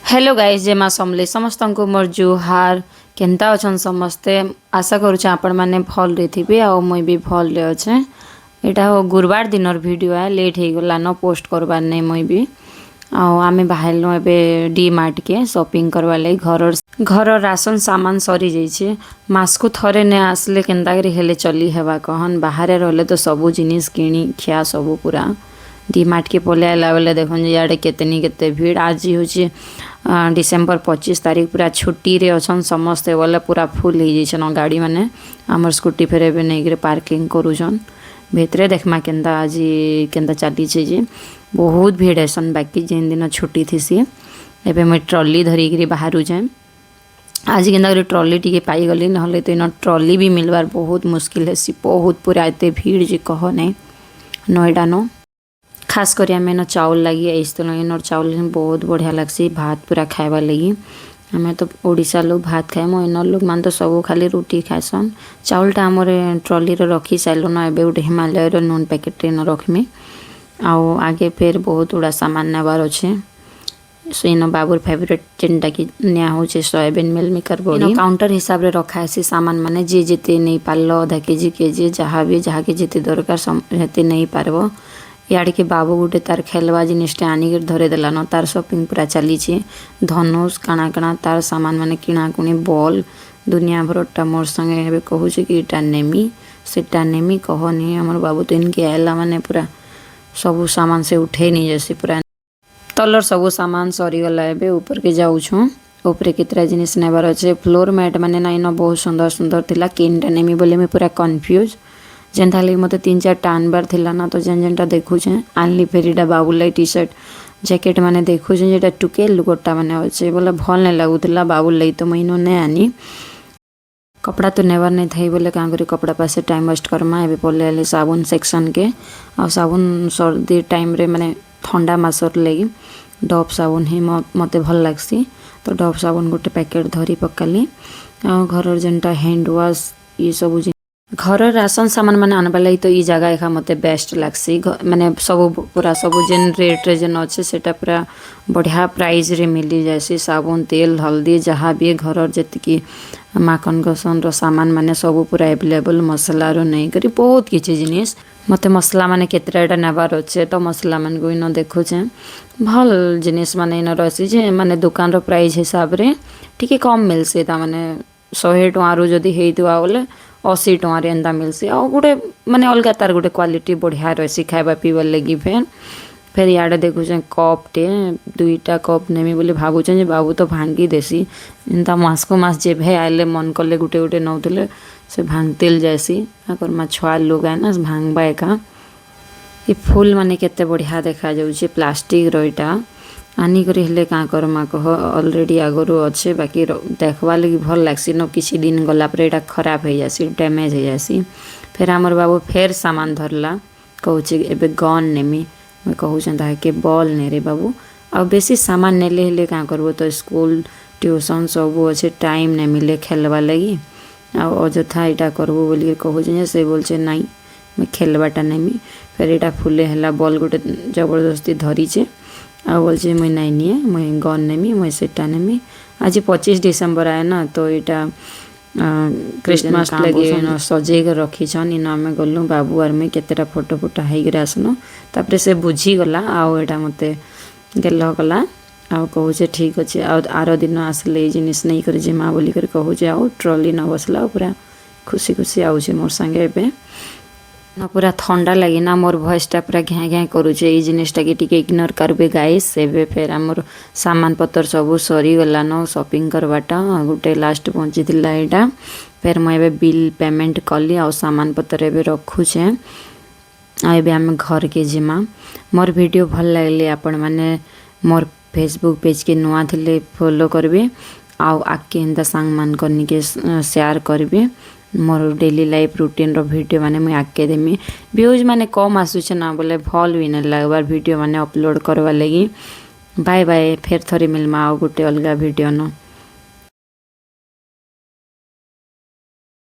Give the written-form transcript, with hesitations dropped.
Hello guys, ଜୟ ମା ସମଲେଇ। ସମସ୍ତଙ୍କୁ ମୋର ଜୁହାର। କେନ୍ତା ଅଛନ୍ ସମସ୍ତେ? ଆଶା କରୁଛେଁ ଆପଣମାନେ ଭଲରେ ଥିବେ ଆଉ ମୁଇଁ ବି ଭଲରେ ଅଛେଁ। ଏଇଟା ଗୁରୁବାର ଦିନର ଭିଡ଼ିଓ ଏ, ଲେଟ୍ ହେଇଗଲାନ ପୋଷ୍ଟ କରବାର୍ ନାଇଁ ମୁଇଁ ବି। ଆଉ ଆମେ ବାହାରିଲୁ ଏବେ ଡି ମାର୍ଟକେ ସପିଂ କରବାର୍ ଲାଗି। ଘରର ଘରର ରାସନ ସାମାନ ସରି ଯାଇଛେ। ମାସକୁ ଥରେ ନାଇଁ ଆସିଲେ କେନ୍ତା କରି ହେଲେ ଚଲି ହେବା କହନ୍? ବାହାରେ ରହିଲେ ତ ସବୁ ଜିନିଷ କିଣି ଖିଆ ସବୁ ପୁରା। ଡି ମାର୍ଟକେ ପଲେଇ ଆଇଲା ବେଲେ ଦେଖୁନ୍ ଯେ ଇଆଡ଼େ କେତେନି କେତେ ଭିଡ଼। ଆଜି ହଉଛି ଡିସେମ୍ବର 25 ତାରିଖ, ପୁରା ଛୁଟିରେ ଅଛନ୍ ସମସ୍ତେ ବୋଲେ ପୁରା ଫୁଲ୍ ହେଇଯାଇଛନ୍ ଗାଡ଼ି ମାନେ। ଆମର ସ୍କୁଟି ଫେର୍ ଏବେ ନେଇକିରି ପାର୍କିଂ କରୁଛନ୍ ଭିତରେ। ଦେଖମା କେନ୍ତା ଆଜି କେନ୍ତା ଚାଲିଛେ ଯେ ବହୁତ ଭିଡ଼ ହେସନ୍ ବାକି ଯେନ୍ ଦିନ ଛୁଟି ଥିସି। ଏବେ ମୁଇଁ ଟ୍ରଲି ଧରିକିରି ବାହାରୁଛେଁ। ଆଜି କେନ୍ତା କରି ଟ୍ରଲି ଟିକେ ପାଇଗଲି, ନହେଲେ ତ ଇନ ଟ୍ରଲି ବି ମିଲବାର ବହୁତ ମୁସ୍କିଲ ହେସି। ବହୁତ ପୁରା ଏତେ ଭିଡ଼ ଯେ କହ ନାଇଁ ନଏଡ଼ାନ। ଖାସ୍ କରି ଆମେ ଇନ ଚାଉଲ୍ ଲାଗି ଆଇସିଥିଲୁ। ଇନର୍ ଚାଉଲ୍ ହିଁ ବହୁତ ବଢ଼ିଆ ଲାଗ୍ସି ଭାତ ପୁରା ଖାଇବାର୍ ଲାଗି। ଆମେ ତ ଓଡ଼ିଶା ଲୋକ୍ ଭାତ ଖାଇମୁ, ଇନର୍ ଲୋକମାନେ ତ ସବୁ ଖାଲି ରୁଟି ଖାଏସନ୍। ଚାଉଲ୍ଟା ଆମର ଟ୍ରଲିରେ ରଖି ସାରିଲୁନ। ଏବେ ଗୋଟେ ହିମାଲୟର ନୁନ୍ ପ୍ୟାକେଟ୍ଟେ ଇନ ରଖ୍ମି ଆଉ ଆଗେ ଫେର୍ ବହୁତ ଗୁଡ଼ା ସାମାନ ନେବାର୍ ଅଛେ। ସେଇନ ବାବୁର ଫେଭରେଟ୍ ଯେନ୍ଟା କି ନିଆ ହଉଛେ, ସୋୟାବିନ୍ ମିଲ୍ ମେକର୍ ବଡ଼ି। କାଉଣ୍ଟର ହିସାବରେ ରଖା ହେସି ସାମାନ ମାନେ। ଯିଏ ଯେତେ ନେଇ ପାରିଲ, ଅଧା କେଜି, କେଜି, ଯାହା ବି ଯାହାକେ ଯେତେ ଦରକାର ହେତେ ନେଇ ପାରବ। ଇଆଡ଼କେ ବାବୁ ଗୋଟେ ତାର ଖେଲବା ଜିନିଷଟେ ଆନିକରି ଧରେଇ ଦେଲାନ। ତାର ସପିଂ ପୁରା ଚାଲିଛେ। ଧନୁଷ କାଣା କାଣା ତାର ସାମାନ ମାନେ କିଣାକୁଣି, ବଲ୍ ଦୁନିଆ ଭରଟା। ମୋର୍ ସାଙ୍ଗେ ଏବେ କହୁଛେ କି ଇଟା ନେମି, ସେଟା ନେମି। କହନି, ଆମର ବାବୁ ତ ଇନକେ ଆଇଲା ମାନେ ପୁରା ସବୁ ସାମାନ ସେ ଉଠେଇ ନେଇଯାସି ପୁରା। ତଲର ସବୁ ସାମାନ ସରିଗଲା, ଏବେ ଉପରକେ ଯାଉଛୁଁ। ଉପରେ କେତେଟା ଜିନିଷ ନେବାର ଅଛେ। ଫ୍ଲୋର ମ୍ୟାଟ୍ ମାନେ ନାଇନ, ବହୁତ ସୁନ୍ଦର ସୁନ୍ଦର ଥିଲା। କେନ୍ଟା ନେମି ବୋଲି ମୁଇଁ ପୁରା କନଫ୍ୟୁଜ୍। ଯେନ୍ତା ଲାଗି ମୋତେ ତିନି ଚାରିଟା ଆନବାର ଥିଲା ନା, ତ ଯେନ୍ ଯେନ୍ଟା ଦେଖୁଛେଁ ଆନଲି। ଫେର୍ ଇଟା ବାବୁ ଲାଗି ଟି ସାର୍ଟ ଜ୍ୟାକେଟ୍ ମାନେ ଦେଖୁଛେଁ, ଯେଟା ଟୁକେଲ୍ ଲୁଗରଟା ମାନେ ଅଛେ ବୋଲେ ଭଲ୍ ନାଇଁ ଲାଗୁଥିଲା ବାବୁର ଲାଗି, ତ ମୁଇଁ ଇନୁ ନାଇଁ ଆନି। କପଡ଼ା ତ ନେବାର ନାଇଁ ଥାଇ ବୋଲେ କାଁ କରି କପଡ଼ା ପାସେ ଟାଇମ୍ ୱେଷ୍ଟ କର୍ମା? ଏବେ ପଲେଇ ଆଇଲି ସାବୁନ ସେକ୍ସନ୍କେ। ଆଉ ସାବୁନ ସର୍ଦି ଟାଇମ୍ରେ, ମାନେ ଥଣ୍ଡା ମାସର ଲାଗି ଡଭ୍ ସାବୁନ ହିଁ ମତେ ଭଲ୍ ଲାଗ୍ସି। ତ ଡଭ୍ ସାବୁନ ଗୋଟେ ପ୍ୟାକେଟ୍ ଧରି ପକାଲି। ଆଉ ଘରର ଯେନ୍ଟା ହ୍ୟାଣ୍ଡ ୱାଶ୍, ଇ ସବୁ ଘରର ରାସନ ସାମାନ ମାନେ ଆନବାର୍ ଲାଗି ତ ଇ ଜାଗା ଏକା ମତେ ବେଷ୍ଟ ଲାଗ୍ସି। ମାନେ ସବୁ ପୁରା ସବୁ ଯେନ୍ ରେଟ୍ରେ ଯେନ୍ ଅଛେ, ସେଟା ପୁରା ବଢ଼ିଆ ପ୍ରାଇଜ୍ରେ ମିଲି ଯାଏସି। ସାବୁନ, ତେଲ, ହଳଦୀ, ଯାହା ବି ଘରର ଯେତିକି ମାଖନ ଘସନର ସାମାନ ମାନେ ସବୁ ପୁରା ଏଭେଲେବଲ୍। ମସଲାରୁ ନେଇକରି ବହୁତ କିଛି ଜିନିଷ୍। ମତେ ମସଲା ମାନେ କେତେଟା ନେବାର୍ ଅଛେ, ତ ମସଲା ମାନଙ୍କୁ ଇନ ଦେଖୁଛେଁ। ଭଲ୍ ଜିନିଷ୍ ମାନେ ଇନ ରହେସି ଯେ ମାନେ ଦୋକାନର ପ୍ରାଇଜ୍ ହିସାବରେ ଟିକେ କମ୍ ମିଲ୍ସି। ତାମାନେ 100 ଟଙ୍କାରୁ ଯଦି ହେଇଥିବା ବୋଲେ 80 ଟଙ୍କାରେ ଏନ୍ତା ମିଲ୍ସି। ଆଉ ଗୋଟେ ମାନେ ଅଲଗା ତାର ଗୋଟେ କ୍ୱାଲିଟି ବଢ଼ିଆ ରହେସି ଖାଇବା ପିଇବାର୍ ଲାଗି। ଫେର୍ ଫେର୍ ଇଆଡ଼େ ଦେଖୁଛେଁ କପ୍ଟେ, ଦୁଇଟା କପ୍ ନେମି ବୋଲି ଭାବୁଛେଁ ଯେ ବାବୁ ତ ଭାଙ୍ଗି ଦେସି। ଏନ୍ତା ମାସକୁ ମାସ ଯେଭେ ଆଇଲେ ମନ୍ କଲେ ଗୁଟେ ଗୁଟେ ନଉଥିଲେ, ସେ ଭାଙ୍ଗତେଲ୍ ଯାଏସି। କାଁ କର୍ମା, ଛୁଆ ଲୋକ୍ ଆଏ ନା, ଭାଙ୍ଗବା ଏକା। ଏ ଫୁଲ୍ ମାନେ କେତେ ବଢ଼ିଆ ଦେଖାଯାଉଛେ ପ୍ଲାଷ୍ଟିକ୍ର। ଇଟା ଆନିକରି ହେଲେ କାଁ କର୍ମା କହ? ଅଲରେଡ଼ି ଆଗରୁ ଅଛେ। ବାକି ଦେଖ୍ବାର୍ ଲାଗି ଭଲ୍ ଲାଗ୍ସି ନ। କିଛି ଦିନ ଗଲା ପରେ ଏଇଟା ଖରାପ ହେଇଯାସି, ଡ୍ୟାମେଜ୍ ହେଇଯାସି। ଫେର୍ ଆମର୍ ବାବୁ ଫେର୍ ସାମାନ ଧରଲା, କହୁଛେ ଏବେ ଗନ୍ ନେମି। ମୁଇଁ କହୁଛେଁ ତାହାକେ, ବଲ୍ ନେ ରେ ବାବୁ। ଆଉ ବେଶୀ ସାମାନ ନେଲେ ହେଲେ କାଁ କରବୁ? ତ ସ୍କୁଲ ଟ୍ୟୁସନ୍ ସବୁ ଅଛେ, ଟାଇମ୍ ନାଇଁ ମିଲେ ଖେଲବାର୍ ଲାଗି। ଆଉ ଅଯଥା ଏଇଟା କରବୁ ବୋଲିକି କହୁଛେଁ ଯେ ସେ ବୋଲଛେ, ନାଇଁ, ମୁଇଁ ଖେଲବାଟା ନେମି। ଫେର୍ ଏଇଟା ଫୁଲେ ହେଲା ବଲ୍ ଗୋଟେ ଜବରଦସ୍ତି ଧରିଛେ ଆଉ ବୋଲଛେ, ମୁଇଁ ନାଇଁ ନିଏ, ମୁଇଁ ଗନ୍ ନେମି, ମୁଇଁ ସେଟା ନେମି। ଆଜି 25 ଡିସେମ୍ବର ଆଏ ନା, ତ ଏଇଟା କ୍ରିସମାସ୍ ଲାଗି ଇନ ସଜେଇକି ରଖିଛନ୍। ଇନ ଆମେ ଗଲୁ ବାବୁ ଆର୍ ମୁଇଁ, କେତେଟା ଫଟୋ ଫୁଟା ହେଇକିରି ଆସିନୁ। ତାପରେ ସେ ବୁଝିଗଲା ଆଉ ଏଇଟା ମୋତେ ଗେଲ କଲା ଆଉ କହୁଛେ, ଠିକ୍ ଅଛି, ଆଉ ଆର ଦିନ ଆସିଲେ ଏଇ ଜିନିଷ ନେଇକରି ଯିମା ବୋଲିକରି କହୁଛେ। ଆଉ ଟ୍ରଲି ନ ବସିଲା ଆଉ ପୁରା ଖୁସି ଖୁସି ଆଉଛେ ମୋର୍ ସାଙ୍ଗେ। ଏବେ ନା ପୁରା ଥଣ୍ଡା ଲାଗିନା ମୋର୍ ଭଏସ୍ଟା ପୁରା ଘେଁ ଘେଁ କରୁଛେ। ଏଇ ଜିନିଷଟାକେ ଟିକେ ଇଗ୍ନୋର କରିବେ ଗାଇସ୍। ଏବେ ଫେର୍ ଆମର ସାମାନ ପତର ସବୁ ସରିଗଲାନ ସପିଂ କରବାଟା। ଗୋଟେ ଲାଷ୍ଟ ବଞ୍ଚିଥିଲା ଏଇଟା। ଫେର୍ ମୁଁ ଏବେ ବିଲ୍ ପେମେଣ୍ଟ କଲି ଆଉ ସାମାନ ପତର ଏବେ ରଖୁଛେଁ। ଆଉ ଏବେ ଆମେ ଘରକେ ଯିମା। ମୋର୍ ଭିଡ଼ିଓ ଭଲ୍ ଲାଗିଲେ ଆପଣମାନେ ମୋର୍ ଫେସବୁକ୍ ପେଜ୍କେ ନୂଆ ଥିଲେ ଫଲୋ କରିବେ ଆଉ ଆଗ୍କେ ଏନ୍ତା ସାଙ୍ଗମାନଙ୍କର ନିକେ ସେୟାର କରିବେ। ମୋର୍ ଡେଲି ଲାଇଫ୍ ରୁଟିନ୍ର ଭିଡ଼ିଓ ମାନେ ମୁଇଁ ଆଗ୍କେ ଦେମି। ଭ୍ୟୁଜ୍ ମାନେ କମ୍ ଆସୁଛେ ନା ବୋଲେ ଭଲ୍ ବି ନାଇଁ ଲାଗ୍ବାର୍ ଭିଡ଼ିଓ ମାନେ ଅପଲୋଡ଼ କରବାର୍ ଲାଗି। ବାଏ ବାଏ, ଫେର୍ ଥରେ ମିଲ୍ମା ଆଉ ଗୋଟେ ଅଲଗା ଭିଡ଼ିଓ ନ।